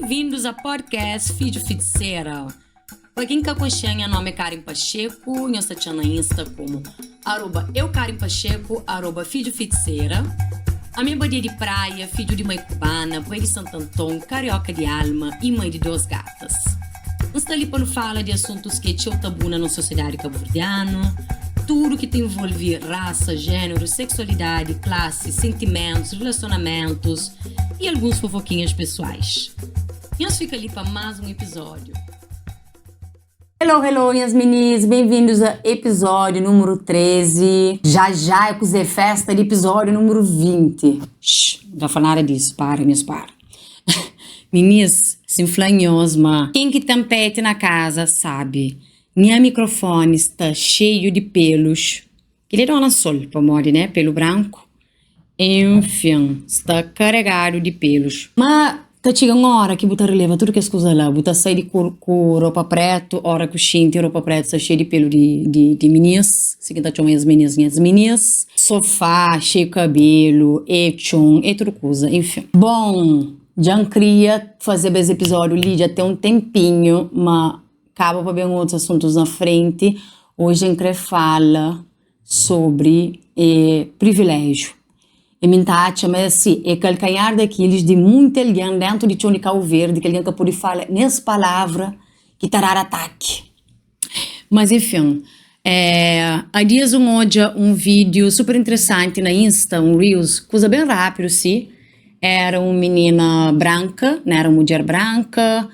Bem-vindos a podcast Fidju Fitisera. Pa ken ka konxe-m, nha nome é Karen Pacheco, nhos ta txan na Insta komu arroba eu Karen Pacheco, arroba Fidju Fitisera. Ami é badia di praia, fidju di mai kubana, pai di Santo Anton, karioka di alma y mai di dos gatas. N sta li pa nu fala di asuntus ki é txeu tabu na nos sosiedadi kabuverdianu, tudu ki ta envolvi rasa, jéneru, seksualidadi, klasi, sentimentus, rilasionamentus y alguns fofokinhas pesoais. Nhos fika li pa más un epizódiu. Hello, hello, nhas minis! Benvindus a epizódiu númeru 13. Já já é kuzê? Festa di epizódiu númeru 20. Shh, N ka fla nada disu, para nhos para. Minis, si N fla nhos ma ken ki ten pet na kaza sabe, nha mikrofoni sta xeiu di pelus. Kel-li é dona sol, pamodi né, pelu branku. Enfin, sta karegadu di pelus. Ma ta txiga un óra ki bu ta rileva tudu kes kuza la. Bu ta sai di ku ku ropa prétu, óra ku xinti ropa prétu sta xeiu di pelu di di di minis, si ki N ta txoma es minis nhas minis. Sofá xeiu kabelu, e txon, e tudu kuza, enfin. Bon, dja N kria fazeba es epizódiu li dja ten un tenpinhu, ma kaba pa ben otus asuntus na frenti. Oji N kre fala sobri e priviléjiu. E mi N ta atxa ma si e kalkanhar di Akilis di munti algen dentu di txon di Kau Verdi ki algen ka pode fala nes palavra ki ta dar ataki. Mas enfin, há dias N odja un vídiu super interesanti na Insta, un Reels, kuza ben rápidu si, era un minina branka, n'era un mudjer branka,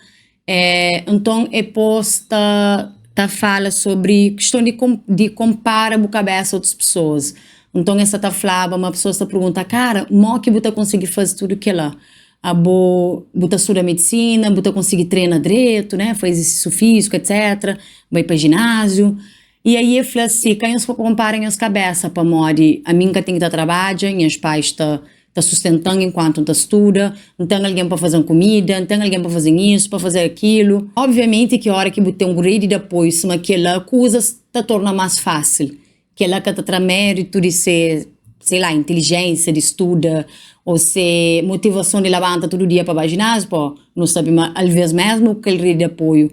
Nton e posta ta fala sobri kiston di di konpara bu kabesa otus pesoas. Nton e sta ta flaba ma pesoas ta pergunta, kara mo ki bu ta konsigi faze tudu kila? Abo bu ta studa medisina, bu ta konsigi trena dretu, ne, faze izersisu fiziku etsetra, bai pa jináziu. I aí e fla si, ka nhos konpara nhos kabesa pamodi ami N ka ten ki ta trabadja, nhas pais ta ta sustentan enkuantu N ta studa, N ten algen pa faze-m kumida, N ten algen pa faze-m isu, pa faze akilu. Obviamenti ki ora ki bu ten un redi di apoiu sima kela, kuzas ta torna más fásil. Kela ka ta tra méritu di se, sei lá, intelijensia di studa ô se motivason di labanta tudu dia pa ba jináziu, pô, nu sabe ma alvês mésmu ku kel redi di apoiu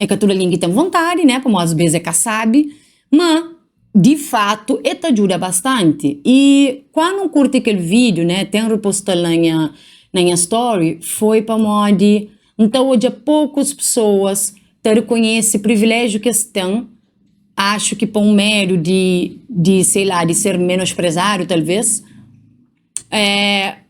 É ka tudu algen ki ten vontadi, né? Pamodi as bes é ka sabi, ma di fatu é ta djuda bastanti. I kuandu N kurti kel vídiu, né, ten reposta-l na nha na nha story, foi pamodi N ta odja pokus pesoas ta rekonhese priviléjiu ki es ten, axu ki pa un medu di di sei la, di ser menosprezadu talvês.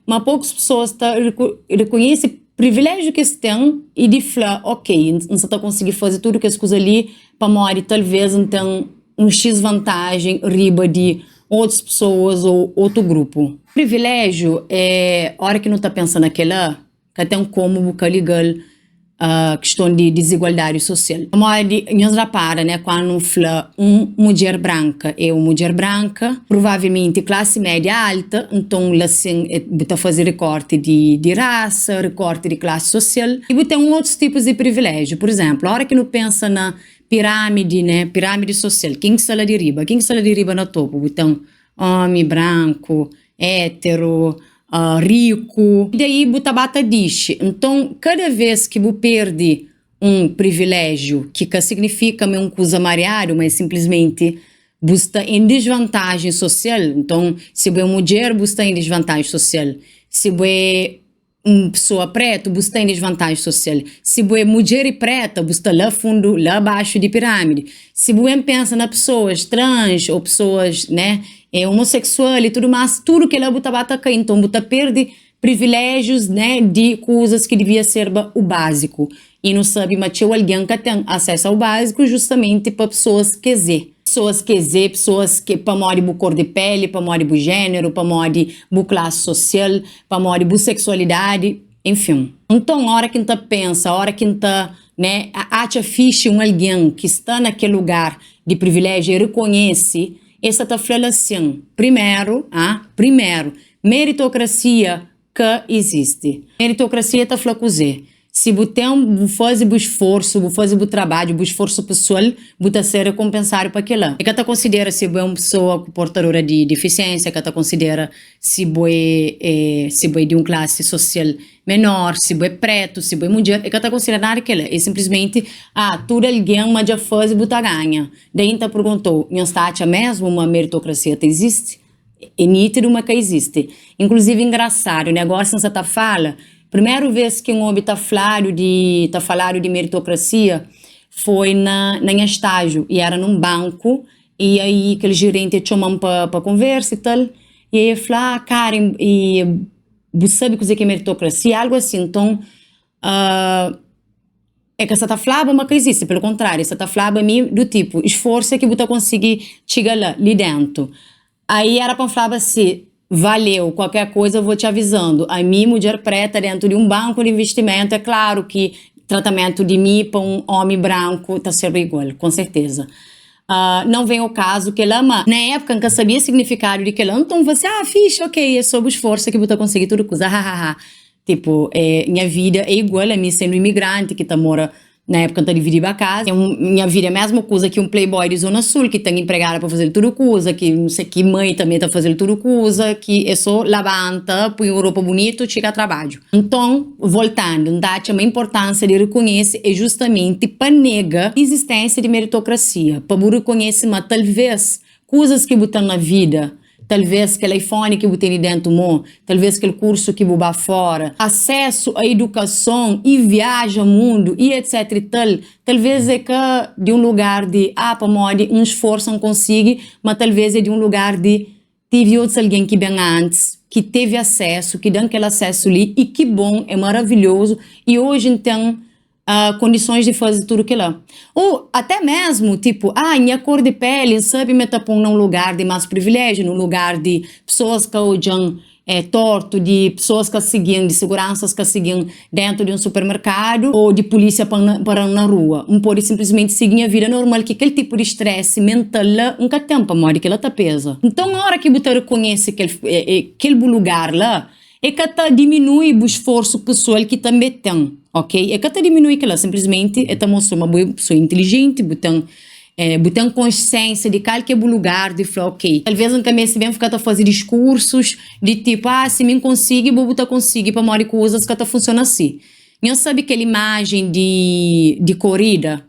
Ma pokus pesoas ta rekonhese priviléjiu ki es ten i di fla, ok, N sta ta konsigi faze tudu kes kuza li pamodi talvês N ten un xis vantajen riba di otus pesoas ô otu grupu. Priviléjiu é óra ki nu ta pensa na kel-la. Ka ten komu bu ka liga-l a kiston di dizigualdadi sosial. Pamodi, nhos rapara, né, kuandu N fla un mudjer branka é un mudjer branka, pruvavelmenti klasi média alta, nton la sin bu ta faze rikorti di di rasa, rikorti di klasi sosial. I bu ten otus tipus di priviléjiu. Pur izénplu, óra ki nu pensa na pirámidi, né, pirámidi sosial, ken ki sta la di riba? Ken ki sta la di riba na topu? Bu ten Ómi branku, éteru, riku. Daí bu ta ba ta dixi. Nton, kada vês ki bu perde un priviléjiu, ki ka signifika ma é un kuza mariadu, ma é sinplismenti bu sta en disvantajen sosial. Nton, si bu é mudjer, bu sta en disvantajen sosial. Si bu é un pesoa pretu, bu sta en desvantaji sosial. Si bu é mudjer i preta, bu sta la fundu, la baxu di piramidi. Si bu ben pensa na pesoas trans ô pesoas, né, é omoseksual i tudu más, tudu kela bu ta ba ta kai. Nton bu ta perde priviléjius, né, di kuzas ki divia serba u báziku. I nu sabe ma txeu algen ka ten asesu au báziku justamenti pa pesoas kes é. Pesoas kes é, pesoas ke pamodi bu kor di peli, pamodi bu jéneru, pamodi bu klasi sosial, pamodi bu seksualidadi, enfin. Nton, óra ki N ta pensa, óra ki N ta, né, atxa fixi un algen ki sta na kel lugar di priviléjiu e rekonhese, e sa ta fla-l asin, primeru, ah, primeru, meritokrasia ka izisti. Meritokrasia ta fla kuzê? Si bu ten, bu faze bu sforsu, bu faze bu trabadju, bu sforsu pesoal, bu ta ser rekonpensadu pa kila. E ka ta konsidera si bu é un pesoa ku portadora di difisiensia, e ka ta konsidera si bu é si bu é di un klasi sosial menor, si bu é pretu, si bu é mudjer, e ka ta konsidera nada di kila. E sinplismenti, ah, tudu algen ma dja faze, bu ta ganha. Daí N ta pergunta-u, nhos ta atxa mesmu ma meritokrasia ta izisti? É nítidu ma ka izisti. Inkluzivi engrasadu, negósiu N sa ta fala, primeru vês ki N obi ta fladu di, ta faladu di meritokrasia foi na na nha stájiu i éra nun banku i aí kel jerenti txoma-m pa pa konversa i tal, i aí el fla, ah Karen i bu sabe kuzê ki é meritokrasia? Algu asin, nton É ka sa ta flaba ma ka izisti, pelu kontráriu, es sa ta flaba mi du tipu, isforsa ki bu ta konsigi txiga la, li dentu. Aí era pa N flaba si, valeu, kualker koza vou te avizando. Ami, mudjer preta dentu di un banku di investimentu, é klaru ki tratamentu di mi pa un omi branku ta serba igual, kon serteza. Não vem ao caso kela, ma na época N ka sabia signifikadu di kela, nton N fla si, ah, fixi, ok, é sobri isforsa ki bu ta konsigi tudu kuza, hahaha. Tipo, é, nha vida é igual a mi sendo imigrante ki ta mora, na época N ta dividiba casa, é um, nha vida é mesma kuza ki um playboy di zona sul ki ten empregada pa fazel tudu kuza, ki não sei ki mãe també ta fazel tudu kuza, ki é so labanta, pui un ropa bunitu, txiga trabadju. Nton, voltando, N ta atxa ma importânsia di rekonhese é justamenti pa nega izistênsia di meritokrasia, pa bu rekonhese ma talvês kuzas ki bu ten na vida, Talvês kel iPhone ki bu tene déntu mô, talvês kel kursu ki bu ba fóra, asésu a idukason i viaja mundu i etc i tal, talvês é ka di un lugar di ah pamodi N sforsa N konsigi, ma talvês é di un lugar di tive otus algen ki ben antis, ki tevi asésu, ki da-m kel asésu li i ki bon, é maravilhozu i oji N ten kondisons di faze tudu kila. Ou até mesmu, tipo, ah, nha kor di peli, N sabe ma ta pon na un lugar di mas privilejiu, nun lugar di pesoas ka odjan tortu, di pesoas ka sigin, di seguransas ka sigin dentu di un supermerkadu ou di pulisia paran na rua. N pode sinplismenti sigi nha vida normal ki kel tipu di stresi mental la N ka ten, pamodi kila ta peza. Nton, ora ki bu ta rekonhese kel kel bu lugar la, E ka ta diminui bu sforsu pesoal ki tanbe ten, ok? E ka ta diminui kila, sinplismenti e ta mostra ma bu é un pesoa intilijenti, bu ten bu ten konsiensia di kal ki é bu lugar di fla, ok, talvês N ka meste ben fika ta faze diskursus di tipu, ah, si mi N konsigi, bo bu ta konsigi, pamodi kuzas ka ta funsiona si. Nhos sabe kel imajen di di korida?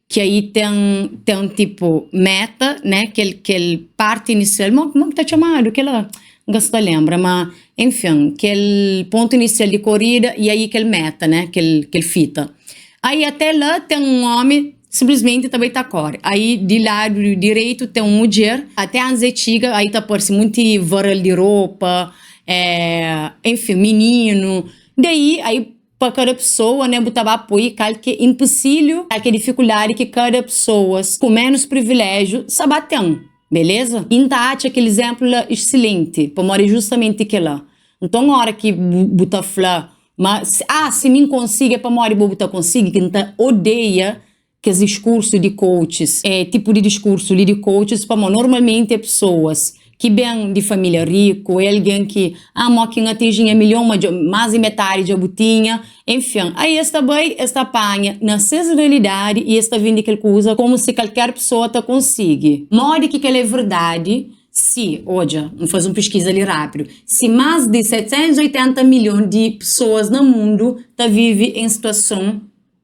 Ki aí ten ten tipo meta, né, kel kel parti inisial, mo mo ki ta txomadu kela? N ka sta lenbra, ma enfin, kel pontu inisial di korida i aí kel meta, né, kel kel fita. Aí até la ten un omi sinplismenti ta bai ta kore, aí di ladu direitu ten un mudjer, até antis di e txiga aí ta parse munti varal di ropa, enfin, mininu, daí aí Pa kada pesoa, né, bu ta ba poi kal ki é inpesilhu, kal ki é difikuldadi ki kada pesoas ku menus priviléjiu sa ba ten, beleza? I N ta atxa kel izénplu la exsilenti, pamodi é justamenti kel-la. Nton, óra ki bu ta fla ma, ah, si mi N konsigi é pamodi bo bu ta konsigi, ki N ta odeia kes diskursu di coaches, é tipu di diskursu li di coaches pamo normalmenti é pesoas ki ben di família riku, é algen ki ah mo ki N atinji nha milhon ma dja más di metadi dja bu tinha, enfin aí es ta bai es ta panha na ses realidadi i es ta vende kel kuza komu si kalker pesoa ta konsigi. Modi ki kel é verdadi si, odja, N faze un piskiza li rápidu, si más di 780 milhon di pesoas na mundu ta vive en situason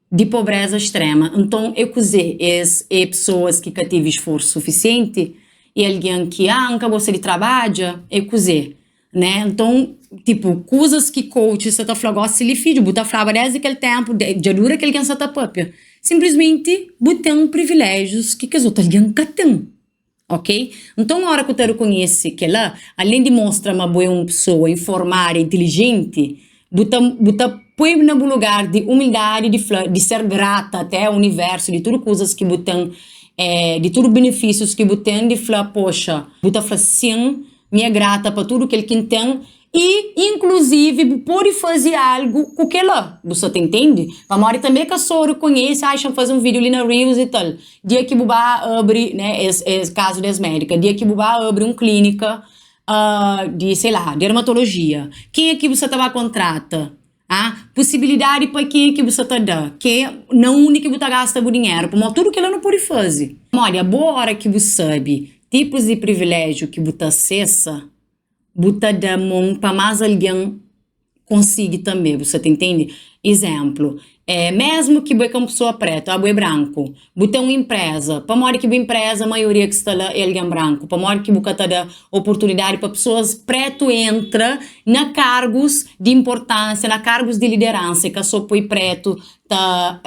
di pobreza extrema. Nton é kuzê? Es é pesoas ki ka tevi sforsu sufisienti? É algen ki, ah, N ka gosta di trabadja? É kuzê? Né? Nton, tipu, kuzas ki coach sa ta fla gósi li, fidju, bu ta flaba désdi kel ténpu, dja dura ki algen sa ta pâpia. Sinplismenti bu ten priviléjius ki kes otu algen ka ten. Ok? Nton ora ku ta rekonhese kela, alen di mostra ma bo é un pesoa informadu, intilijenti, bu ta bu ta poi na bu lugar di umildadi di fla, di ser grata até universu di tudu kuzas ki bu ten, di tudu benefisius ki bu ten, di fla, poxa, bu ta fla sin, mi é grata pa tudu kel ki N ten I inkluzivi bu pode faze algu ku kel-la, bu sa ta intende? Pamodi tanbe ka so rekonhese, ah, xa-m faze un vídiu li na Reels i tal. Dia ki bu ba abri, né, es es kazu des médika, dia ki bu ba abri un klínika di, sei lá, dermatolojia, kenha ki bu sa ta ba kontrata? Ah? Posibilidadi pa kenha ki bu sa ta da, ke na undi ki bu ta gasta bu dinheru, pamodi tudu kila nu pode faze. Pamodi abo ora ki bu sabe tipus di priviléjiu ki bu ta asesa, bu ta da mon pa más algen konsigi tanbe, bu sa ta intende? Izénplu, é mésmu ki bo é ka un pesoa prétu, abo é branku, bu ten un inpréza, pamodi ki bu inpréza maioria ki sta la é algen branku? Pamodi ki bu ka ta da oportunidadi pa pesoas prétu entra na kargus di inportánsia, na kargus di lideransa i ka sô poi prétu ta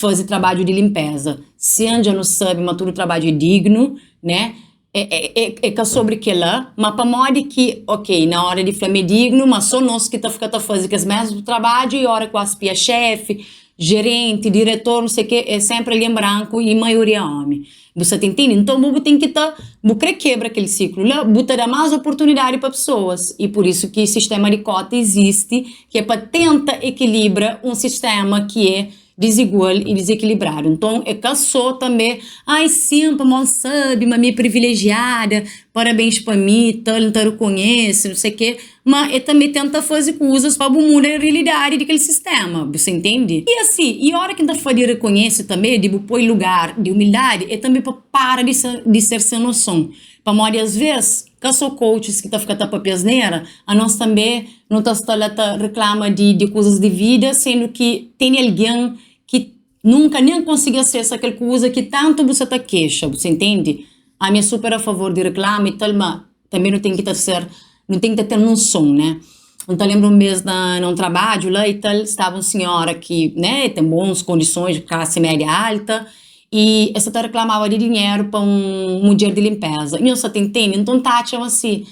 faze trabadju di linpéza? Sin, dja nu sabe ma tudu trabadju é dignu, né? É ka sobri kel-la, ma pamodi ki, ok, na óra di fla ma é dignu, ma sô nos ki ta fika ta faze kes mésmu trabadju i óra ki kuazi pia xéfi, jerenti, diretor, nu sei ke, é sénpri algen branku i maioria ómi. Bu sa ta intende? Nton bo bu ten ki ta, bu krê kebra kel siklu la, bu ta da más oportunidadi pa pesoas i pur isu ki sistéma di kóta izisti, ki é pa tenta ekilibra un sistéma ki é dizigual i dizekilibradu. Nton, é ka sô tanbê, ai sin, pamodi N sabe ma mi é privilejiada, parabéns pa mi, tal, N ta rekonhese, nu sei kê. Má é tanbê tenta faze kuzas pa bu muda realidadi di kel sistéma, bu sa intende? I asi, i óra ki N ta fla di rekonhese tanbê, di bu poi lugar di umildadi, é tanbê pa para di ser sen noson. Pamodi asvês, ka sô coaches ki ta fika ta papia asnera, anos tanbê nu ta sta la ta reklama di di kuzas di vida, sendu ki tene algen ki nunka nen konsigi asesa kel kuza ki tantu bu sa ta kexa, bu sa intende? Ami é super a favor di reklama i tal, ma tanbê nu ten ki ta ser, nu ten ki ta ten noson, né? N ta lenbra un bês na na un trabadju la i tal, staba un sinhora ki, né, ten bons kondisons, klasi média alta, I es sa ta reklamaba di dinheru pa un mudjer di linpeza. Nhos sa ta intende? Nton ta atxa ma si,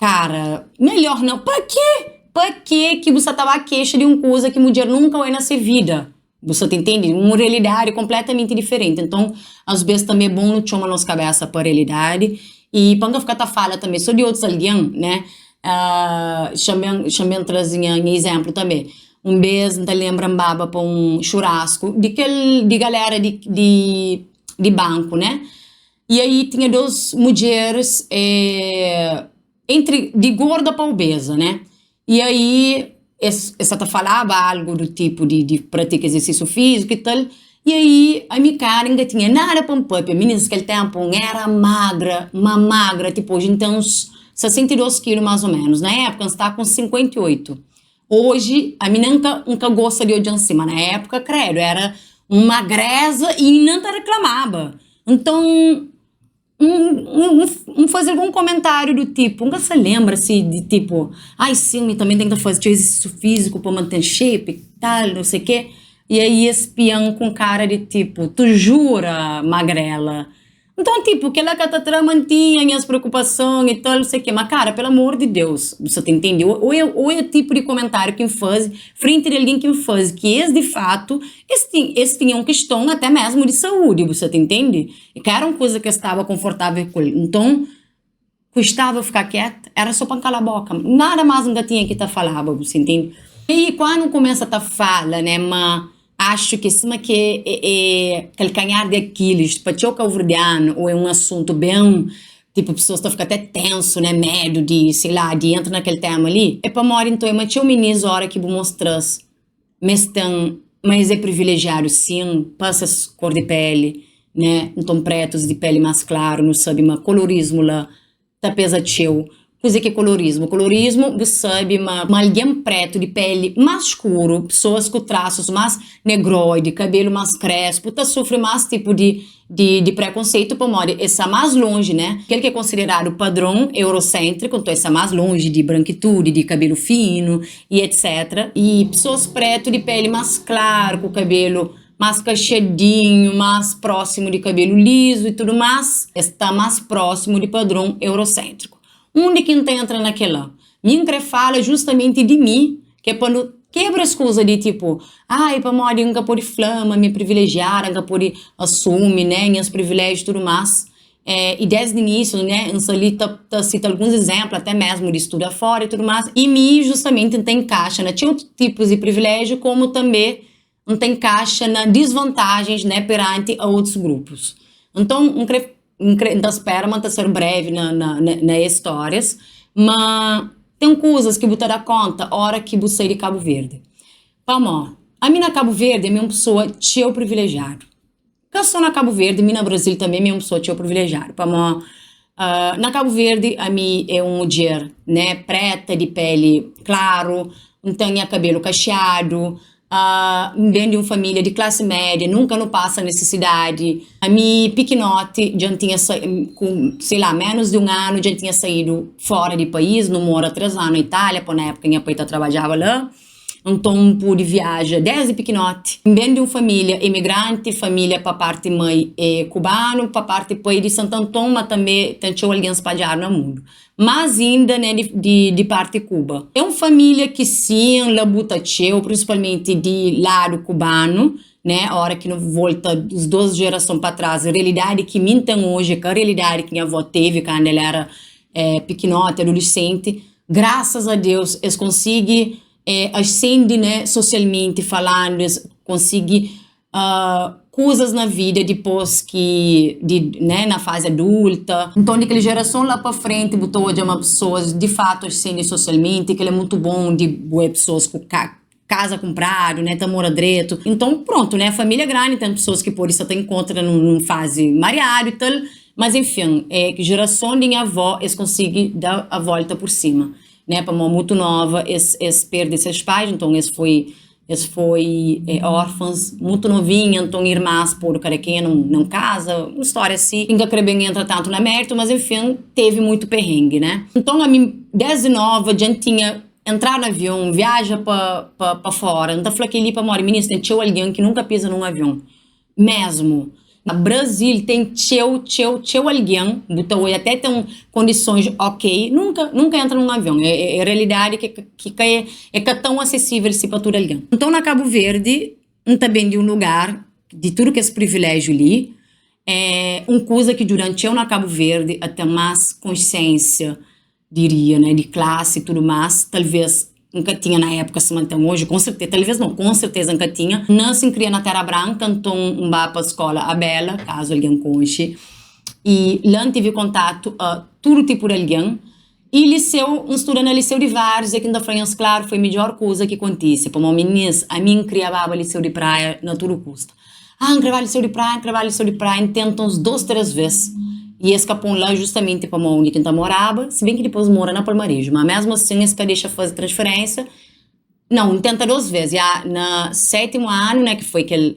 kara, melhor nau. Pa ke? Pa ke ki bu sa ta ba kexa di un kuza ki mudjer nunka oi na se vida? Bu sa ta intende? Un realidadi konpletamenti diferenti. Nton, asbes tanbe é bon nu txoma nos kabesa pa realidadi i pa N ka fika ta fala tanbe so di otus algen, ne? Xa-m traze nha izénplu tanbe. Un bês N ta lenbra N baba pa un xurasku di kel di galera di di di banku né i aí tinha dôs mudjeris entri di gorda pa obeza né i aí es es sa ta falaba algu du tipu di di pratika izersísiu fíziku i tal i aí ami Karen ka tinha nada pa N papia minis kel ténpu N era magra ma magra tipu oji N ten uns 62 kilu más o ménus na épuka N staba ku uns 58. Oji, ami nen ka N ka gosta di odja-m si, ma na épuka, kredu, era un magreza i nen N ta reklamaba. Nton, N N faze algun komentáriu du tipu, N ka sa lenbra si di tipu, ai sin, mi tanbe N ten ki ta faze txeu izersisu fíziku pa mante xeipi, tal, no sei ke. I aí es spia-m ku un kara di tipu, tu jura, magrela? Nton, tipu, kel-la ka ta tra mantinha nhas preokupason i tal, nse ke. Ma kara, pelu amor di Deus, bu sa ta intende? Ô é, ô é tipu di komentáriu ki N faze frenti di algen ki N faze, ki es di fatu, es tin, es tinha un kiston até mésmu di saúdi, bu sa ta intende? I ka éra un kuza ki es staba konfortável ku el. Nton, Kustaba fika kiet, era so pa N kala boka, nada mas N ka tinha ki ta falaba, bu sa intende? I kuandu N kumesa ta fala, ne, ma axu ki sima ki e e kalkanhar di Akilis pa txeu kauverdianu o e un asuntu ben, tipu pesoas ta fika ate tensu, ne, medu di, sei la, di entra na kel tema li, e pamodi nton e ma txeu minis ora ki bu mostra-s ma es ten, ma es é privilejiadu sin, pa ses kor di peli, né, nton pretus di peli más klaru, nu sabe ma kolorismu la ta peza txeu. Kuzê ki é kolorismu? Kolorismu, bu sabe ma ma algen pretu di peli más skuru, pesoas ku trasus más negroidi, kabelu más krespu, ta sufri más tipu di di di prekonseitu pamodi es sta más lonji, né, kel ki é konsideradu padron euroséntriku, nton es sta más lonji di brankitudi, di kabelu finu y etc. Y pesoas pretu di peli más klaru, ku kabelu más kaxadinhu, más prósimu di kabelu lizu y tudu más, es sta más prósimu di padron euroséntriku. Undi ki N ta entra na kel-la? Mi N kre fala justamenti di mi, ki é pa nu kebra es kuza di tipu, ai pamodi N ka pode fla ma mi é privilejiada, N ka pode asumi, né, nhas priviléjiu y tudu más. I desdi inísiu, né, N sta li ta ta sita alguns izénplu, até mésmu di studa fóra y tudu más. I mi justamenti N ta inkaxa na txeu tipus di priviléjiu, komu tanbê N ta inkaxa na disvantajens, né, peranti a otus grupus. Nton, N kre, N kre, N ta spera ma N ta ser brevi na, na, na es stórias, ma ten kuzas ki bu ta da konta ora ki bu sai di Kabu Verdi. Pamó, ami na Kabu Verdi ami é un pesoa txeu privilejiadu. Ka só na Kabu Verdi, mi na Brazil tanbe mi é un pesoa txeu privilejiadu. Pamó, na Kabu Verdi ami é un mudjer, né, preta, di peli klaru, N ten nha kabelu kaxiadu, N ben di un família di klasi média, nunka nu pasa nisisidadi. Ami pikinoti dja N tinha ku sei la, ménus di un anu dja N tinha saídu fóra di país, nu mora três anu na Itália, pô na épuka nha pai ta trabadjaba la. Nton N pudi viaja désdi pikinoti. N ben di un família imigranti, família pa parti mai é kubanu, pa parti pai di Santu Anton, ma tanbê ten txeu algen spadjadu na mundu. Más inda né di di parti Kuba. É un família ki sin labuta txeu, prinsipalmenti di ladu kubanu, né, óra ki nu volta uns dos jerason pa tras, realidadi ki mi N ten oji é ka realidadi ki nha avó tevi kandu el éra pikinoti, adolesenti. Grasas a Deus es konsigi ascendi né sosialmenti falandu, es konsigi kuzas na vida dipôs ki di né na fazi adulta. Nton di kel jerason la pa frenti bu ta odja ma pesoas di fatu ascendi sosialmenti, kel é mutu bon di bu é pesoas ku kaza kunpradu né ta mora dretu. Nton prontu né familia grandi ten pesoas ki podi sta ta inkontra nun fazi mariadu i tal, mas enfin é jerason di nha avó es konsigi da a volta por sima né pamodi mutu nova es es perde ses pais nton es foi Es foi órfãs mutu novinha, nton irmãs podu kada kenha na un kaza, un stória si. N ka kre ben entra tantu na méritu, mas enfin, tevi mutu perrengi, né? Nton ami, desdi nova, dja N tinha entradu na avion, viaja pa fóra. N ta fla kel-li pamodi, minis, ten txeu algen ki nunka piza na un avion. Mesmu na Brasil tem txeu txeu txeu alguen bu ta odja até tem kondisons ok nunka nunka entra num avion é é realidadi ki ki ka é é ka tão asesível si pa tudu alguen. Nton na Kabu Verdi N ta ben di un lugar di tudu kes priviléjiu li é un kuza ki djuda-m txeu na Kabu Verdi a ten más konsiénsia diria, né, di klasi i tudu más, talvês N ka tinha na épuka sima N ten oji, kon serteza, talvês nau, kon serteza N ka tinha. N nase N kria na Tera Branka, nton N ba pa skóla Abela, kazu algen konxe, i la N tive kontatu a tudu tipu di algen. I liseu, N studa na liseu di Várzea, ki N ta fla nhos klaru, foi midjór kuza ki kontise, pamodi minis, ami N kria baba liseu di Praia na tudu kusta. Ah, N kre ba liseu di Praia, N kre ba liseu di Praia, N tenta uns dos, tres ves i es ka pô-m la justamenti pamodi undi ki N ta moraba, si ben ki dipôs N mora na Palmareju, má mésmu asin es ka dexa faze transferénsia. Nau, N tenta dos ves, ya na sétimu anu, né, ki foi kel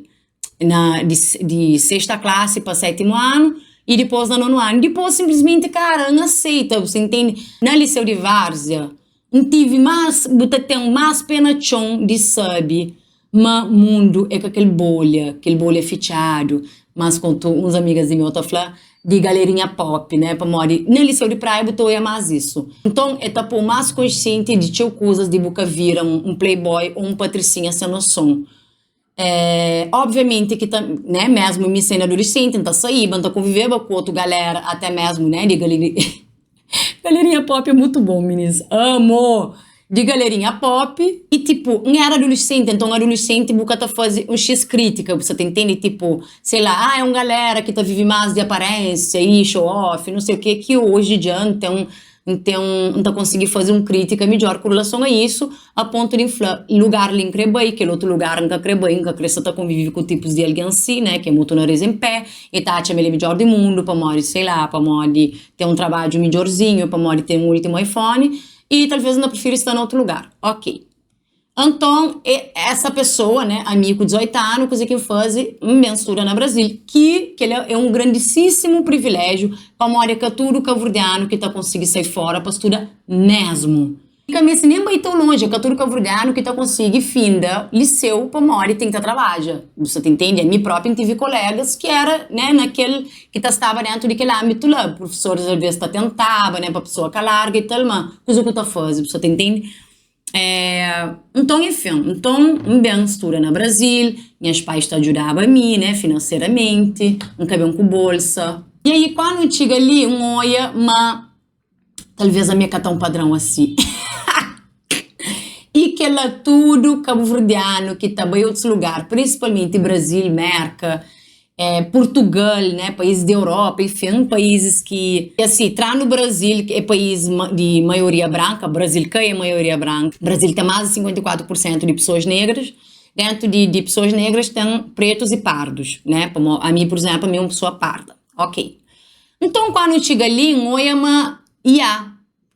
na di di sexta klasi pa sétimu anu i dipôs na nonu anu. Dipôs sinplismenti, kara, N aseita, bu sta intende? Na liseu di Várzea, N tive más, bu ta ten más pé na txon di sabe Ma mundu é ka kel bolha, kel bolha fitxadu, mas kontu uns amigas di meu ta fla di galerinha pop, né, pamodi na liceu di praia bu ta oia más isu. Nton é ta pô más konsienti di txeu kuzas di bu ka vira un playboy ô un patrisinha sen noson. É, obviamenti ki ta, né, mesmu mi sendo adolesenti N ta saíba, N ta konviveba ku otu galera até mesmu, né, di Galerinha pop é mutu bom minis, amo! Di galerinha pop i tipo N era adolescente, enton adolescente bu ka ta faze un xis kritika, bu sa ta intende tipo sei la, ah é un galera ki ta vive más di aparência i show off, nu sei o ke, ki oji dja N ten N ten N ta konsigi faze un kritika midjor ku relason a isu, a pontu di N fla lugar li N kre bai, kel otu lugar N ka kre bai, N ka kre sa ta konvive ku tipus di algen si, né, ki é mutu nariz en pé i ta atxa ma el é midjor di mundu pamodi sei la, pamodi ten un trabadju midjorzinhu pamodi ten últimu iPhone i talvês N ta prifiri sta na otu lugar. Ok. Anton, essa pessoa, né, ami ku 18 anu, kuzê ki N faze? N ben studa na Brazil, ki kel-la é un grandisísimu priviléjiu pamodi é ka tudu kabuverdianu ki ta konsigi sai fóra pa studa mésmu. Ka meste nen bai tão lonji, é ka tudu kabuverdianu ki ta konsigi finda liseu pamodi ten ki ta trabadja. Bu sa ta intende? Ami propi N tive kolegas ki era, né, na kel, ki ta staba dentu di kel anbitu la. Profesoris alves ta tentaba, né, pa pesoa ka larga i tal, ma kuza ku ta faze, bu sa ta intende? Nton, enfin, nton N ben studa na Brazil, nhas pais ta djudaba mi, né, finanseramenti, N ka ben ku bolsa. I aí, kandu N txiga li, N oia ma Talvez ami é ka ta un padrão asi. I kela tudu kabuverdianu ki ta bai otus lugar, prinsipalmenti Brazil, Merka. é, Portugal, né, países di Europa, enfin, países ki, asi, trandu Brasil, ki é país di maioria branka, Brasil ka é maioria branka, Brasil ten más di 54 por sentu di pesoas negras, dentu di di pesoas negras ten pretus y pardus, né, pamo ami, pur izenplu, ami é un pesoa parda, ok. Nton, kandu N txiga li, N oia ma, ia,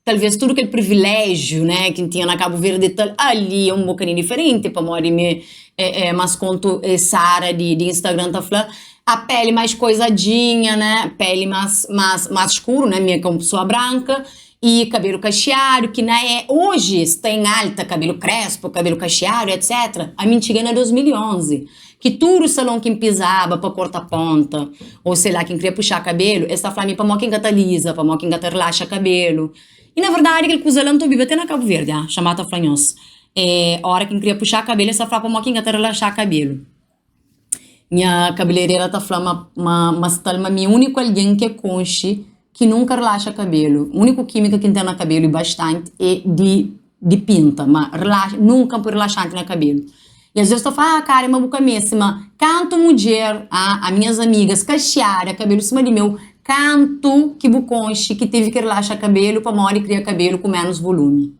Talvês tudu kel priviléjiu, né, ki N tinha na Kabu Verdi e tal, ali é un bokadinhu diferenti, pamodi mi é, é mas kontu é Sara di, di Instagram ta fla, a pele mais koizadinha, né, pele más, más, más skuru, né, mi é ka un pesoa branka, i kabelu kaxiadu, ki na é, oji sta en alta kabelu krespu, kabelu kaxiadu, etc. Ami N txiga na 2011, ki tudu salon ki N pizaba pa korta ponta ô sei lá ki N kria puxá kabelu, es ta fla mi pamodi ki N ka ta liza, pamodi ki N ka ta rilaxa kabelu. I na verdadi kel kuza la N ta obiba te na Kabu Verdi, ah, xamá ta fla nhos. É, óra ki N kria puxá kabelu es ta fla pamodi ki N ka ta rilaxa kabelu. Nha kabelerera ta fla ma ma ma sta ma mi é úniku algen ki é konxe ki nunka rilaxa kabelu. Úniku kímika ki N ten na kabelu i bastanti é di di pinta, ma rilaxa nunka N poi rilaxanti na kabelu. I as ves ta fla, ah Karen, ma bu ka meste, ma kantu mudjer, ah, a minhas amigas kaxiada, kabelu sima di meu, kantu ki bu konxe ki tevi ki rilaxa kabelu pamodi kria kabelu ku menus volumi?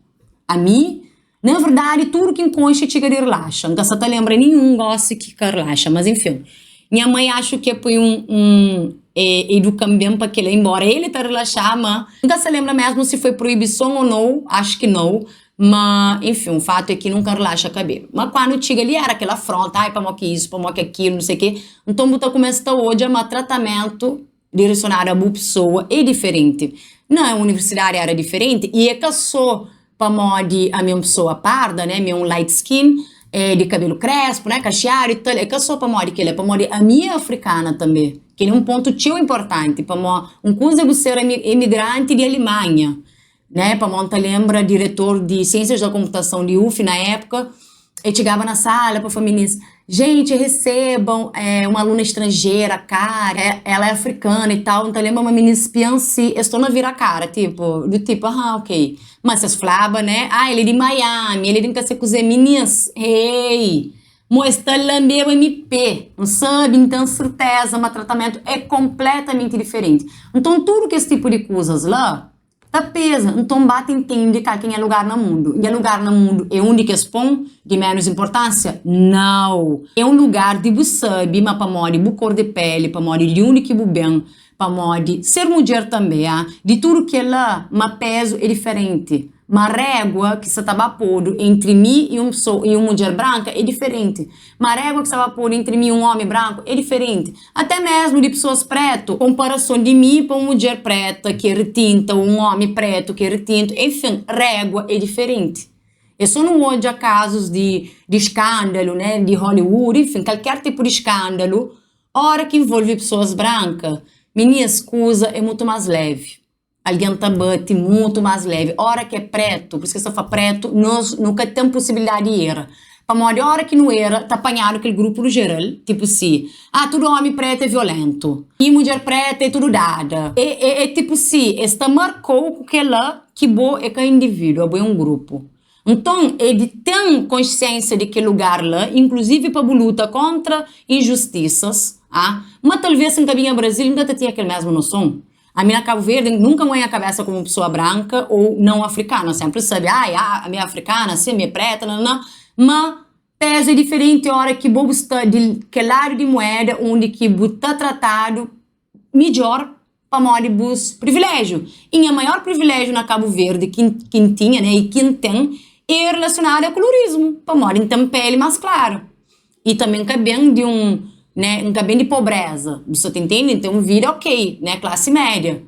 Ami, na verdadi, tudu ki N konxe txiga di rilaxa. N ka sa ta lenbra ninhun gosi ki ka rilaxa, mas enfin. Nha mai axu ki e poi un un e eduka-m ben pa kel-la, enbóra el ta rilaxa, ma N ka sa lenbra mésmu si foi proibison ô nou, axu ki nou. Ma, enfin, un fatu é ki nunka N rilaxa kabelu. Ma kandu txiga li éra kel afronta, ai pamodi ki isu, pamodi ki akilu, nusê ke. Nton bu ta kumesa ta odja ma tratamentu diresionadu a bu pesoa é diferenti. Na universidadi éra diferenti i é ka sô pamodi ami é un pesoa parda, né, mi é un light skin, di kabelu krespu, né, kaxiadu i tal. É ka sô pamodi kel-la, é pamodi ami é afrikana tanbê. Kel-li é un pontu txeu inportanti pamodi un kuza é bu ser imigranti di Alimanha, Né, pamodi N ta lenbra diretor di Ciências da Computação di UF na época, el txigaba na sala pa fla minis, gente, recebam eh, uma aluna estrangeira, Karen, ela é africana e tal. N ta lenbra ma minis spian si, es torna vira cara, tipo, do tipo, aham, ok. Ma si es flaba, né, ah, el é di Miami, el é di N ka se kuzê, minis, hey, mo es ta lambeba mi pé. N sabe, N ten serteza ma tratamentu é konpletamenti diferenti. Nton, tudu kes tipu di kuzas la, Ta peza, nton ba ta intende kal ki é nha lugar na mundu. Nha lugar na mundu é un di kes pon di ménus inportánsia? Nau! É un lugar di bu sabe ma pamodi bu kor di péli, pamodi di undi ki bu ben, pamodi ser mudjer tanbê, a di tudu kel-la, ma pézu é diferenti. Ma régua ki sa ta ba podu entri mi i un pesoa i un mudjer branka é diferenti. Ma régua ki sa ba podu entri mi i un ómi branku é diferenti. Até mésmu di pesoas prétu, konparason di mi pa un mudjer préta ki é ritinta ô un ómi prétu ki é ritintu, enfin, régua é diferenti. É sô nu odja kazus di di skándalu, né, di Hollywood, enfin, kalker tipu di skándalu, óra ki involve pesoas branka, minis, kuza é mutu más lévi. Algen ta bati mutu más lévi. Óra ki é prétu, pur isu ki es ta fla prétu, nos nu ka ten posibilidadi di era. Pamodi óra ki nu era, ta panhadu kel grupu nu jeral, tipu si, ah, tudu ómi prétu é violéntu, i mudjer préta é tudu dada. É, é, é tipu si, es ta marka-u ku kel-la ki bo é ka indivídu, abo é un grupu. Nton, é di ten konsiénsia di kel lugar la, inkluzivi pa bu luta kóntra injustisas, ah, ma talvês si N ka binha Brazil, N ka ta tinha kel mésmu noson. Ami na Cabo Verde nunca n ganha cabeça como pessoa branca ou não africana, sempre sabe, ai, ah, ami é africana, si, ami é preta, nananã, ma peso é diferente ora ki bo bu sta di kel ladu di moeda undi ki bu ta tratadu midjor pamodi bus priviléjiu. I nha maior priviléjiu na Cabo Verde ki ki n tinha, né, i ki n ten é relacionadu a kolorismu, pamodi n ten pele más klaru. I tanbe N ka ben di un, né, N ka ben di pobreza, bu sa ta intende? N ten un vida ok, né, klasi média.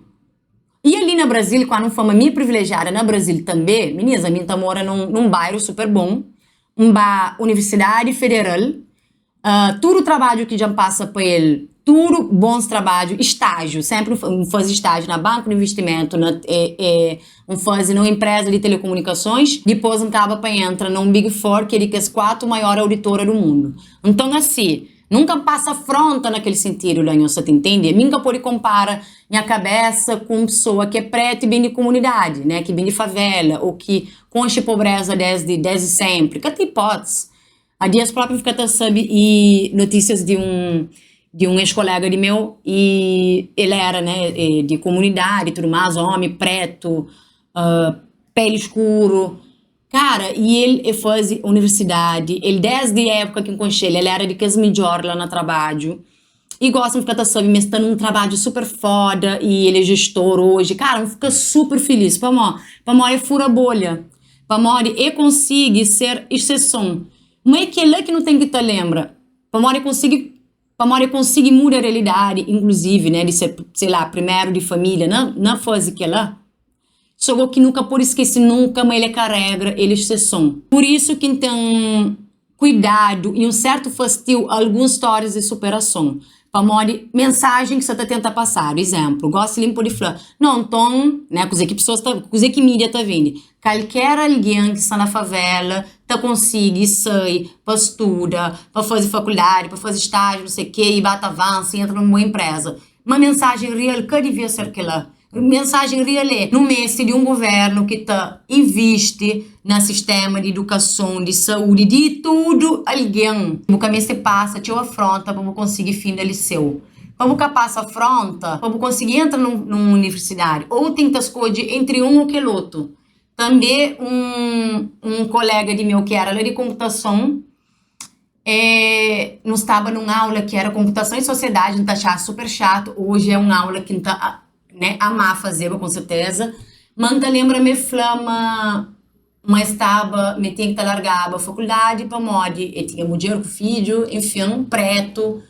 I ali na Brazil, kuandu N fla ma mi é privilejiada na Brazil tanbe, minis, ami N ta mora nun nun bairu super bon, N ba universidadi federal, tudu trabadju ki dja N pasa pa el, tudu bons trabadju i stájiu, sénpri N faze stájiu na banku di investimentu, na N faze na un enpreza di telekomunikasons, dipôs N kaba pa entra na un Big Four, ki é di kes 4 maior auditora du mundu. Nton asi, nunka N pasa fronta na kel sintidu la, nhos sa ta intende? Mi N ka pode konpara nha kabésa ku un pesoa ki é prétu i ben di komunidadi, né, ki ben di favela ô ki konxe pobreza désdi désdi sénpri. Ka ten ipótisi. A dias própi N fika ta sabe i notísias di un. di un ex-kolega di meu y el era né di komunidadi y tudu más, omi pretu, peli skuru, kara y el e faze universidadi, el desdi épuka ki N konxe-l el era di kes midjór la na trabadju y gosi N fika ta sabe ma el sta nun trabadju super foda y el é jestor oji, kara N fika super filis, pamodi? Pamodi el fura bolha, pamodi el konsigi ser exseson, ma é kel-la ki nu ten ki ta lenbra. Pamodi e konsigi pamodi e konsigi muda realidadi inkluzivi né di ser sei lá primeru di familia na na fazi kela so go ki nu ka podi skesi nunka ma el é ka regra el é exseson pur isu ki n ten kuidadu i un sertu fastiu a alguns stórias di superason pamodi mensajen ki sa ta tenta pasadu izenplu gosi li n podi fla no nton né kuze ki pesoas ta kuze ki midia ta vende Kalker algen ki sta na favela ta konsigi sai pa studa, pa faze fakuldadi, pa faze stájiu, nuse ke, i ba ta avansa i entra num bon enpreza. Ma mensajen real ka divia ser kila. Mensajen real é, nu meste di un guvernu ki ta invisti na sistema di idukason, di saúdi, di tudu algen. Bu ka meste pasa txeu afronta pa bu konsigi finda liseu. Pa bu ka pasa afronta, pa bu konsigi entra nun universidadi, ou ten ki ta skodje entri un ou kel otu. Tanbe un kolega di meu ki era la di konputason, nu staba nun aula ki era konputason i sosiedadi, N ta atxaba super xatu, oji é un aula ki N ta ama fazeba ku serteza, ma N ta lenbra ma el fla ma Ma e staba, ma e tinha ki ta largaba fakuldadi pamodi e tinha mudjer ku fidju, enfin, pretu,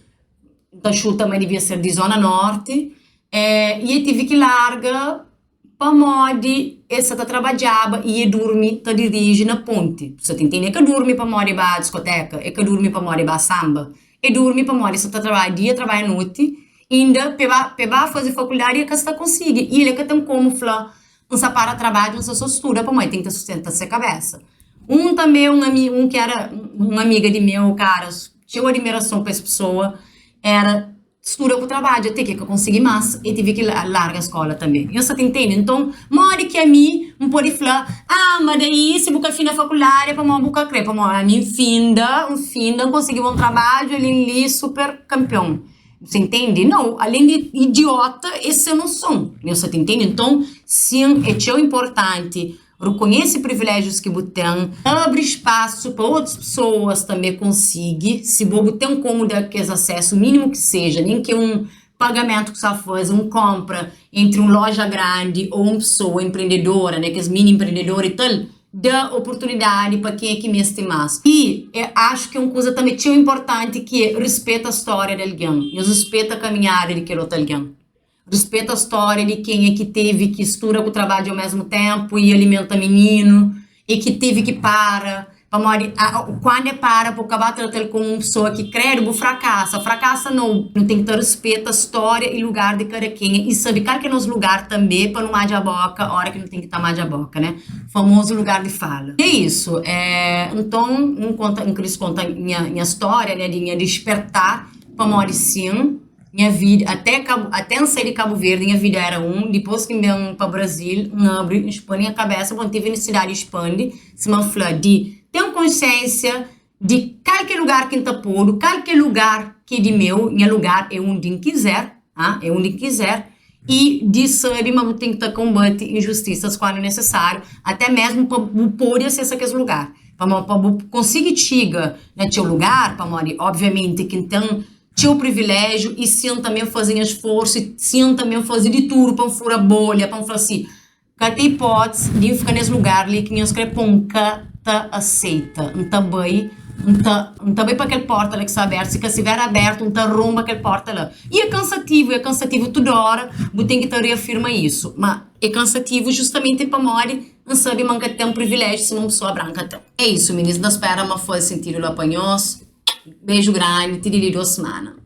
N ta xuta ma e divia ser di zona norti, i e tivi ki larga pamodi e sa ta trabadjaba i e durmi ta diriji na ponti. Bu sa ta intende? E ka durmi pamodi e ba diskoteka, e ka durmi pamodi e ba samba, e durmi pamodi e sa ta trabadja dia, trabadja noti, inda pa e ba, pa e ba faze fakuldadi e ka sta konsigi, i el e ka ten komu fla N sa para trabadju, N sa so studa pamodi ten ki ta sustenta se kabesa. Un tanbe un ami un ki era un amiga di meu kara txeu admirason pa es pesoa era studa ku trabadju ate ki e ka konsigi mas e tivi ki larga skola tanbe. Nhos sa ta intende? Nton modi ki ami N pode fla ah ma daí si bu ka finda fakuldadi é pamodi bu ka kre pamodi ami N finda N finda N konsigi bon trabadju ali li super kanpion. Você entende? Não, além de idiota, é sem noção. Nhos sa ta entende? Então, sim, é txeu importante reconhece privilégios ki bu ten, abri espaço pa otus pessoas també konsigi, si bo bu ten como da kes acesso, mínimo ki seja, nem ki un pagamento ki sa faze, un compra entre un loja grandi ou un pessoa empreendedora, né, kes mini empreendedor e tal, da oportunidadi pa kenha ki meste más. I e axu ki un kuza tanbe txeu inportanti ki é rispeta stória di algen. Nhos rispeta kaminhada di kel otu algen. Rispeta stória di kenha ki tevi ki studa ku trabadja omésmu ténpu i alimenta mininu i ki tevi ki para Pamodi kuandu e para bu ka ba trata-l komu un pesoa ki kredu bu frakasa. Frakasa nau. Nu ten ki ta rispeta stória i lugar di kada kenha i sabe kal ki é nos lugar tanbe pa nu madja boka ora ki nu ten ki ta madja boka, né? Famozu lugar di fala. E é isu. Nton, N konta, N kris konta nha nha stória, né, di nha dispertar pamodi sin nha vida até Kabu até N sai di Kabu Verdi nha vida era un, dipôs ki N ben pa Brazil N abri, N spandi nha kabesa, bon, N tive nisisidadi di spandi. Sima N fla, di ten konsiensia di kal ki é lugar ki N ta podu, kal ki é lugar ki é di meu, nha lugar é undi N kizer, ah, é undi N kizer, i di sabe ma bu ten ki ta konbate injustisas kuandu nesesáriu, até mesmu pa bu pode asesa kes lugar. Pamodi pa bu konsigi txiga na txeu lugar, pamodi obviamenti ki N ten txeu priviléjiu i sin tanbe N faze nha sforsu, i sin tanbe N faze di tudu pa N fura bolha, pa N fla si, Ka ten ipótisi di N fika nes lugar li ki nhos kre pô-m. N ka ta aseita. N ta bai, N ta, N ta bai pa kel pórta la ki sta abértu. Si ka stiver abértu, N ta ronba kel pórta la. I é kansativu, é kansativu tudu óra bu ten ki ta reafirma isu. Má é kansativu justamenti pamodi N sabe ma N ka ten priviléjiu sima un pesoa branka ten. É isu, minis. N ta spera ma faze sentidu la pa nhos. Beju grandi, ti di li dos simana.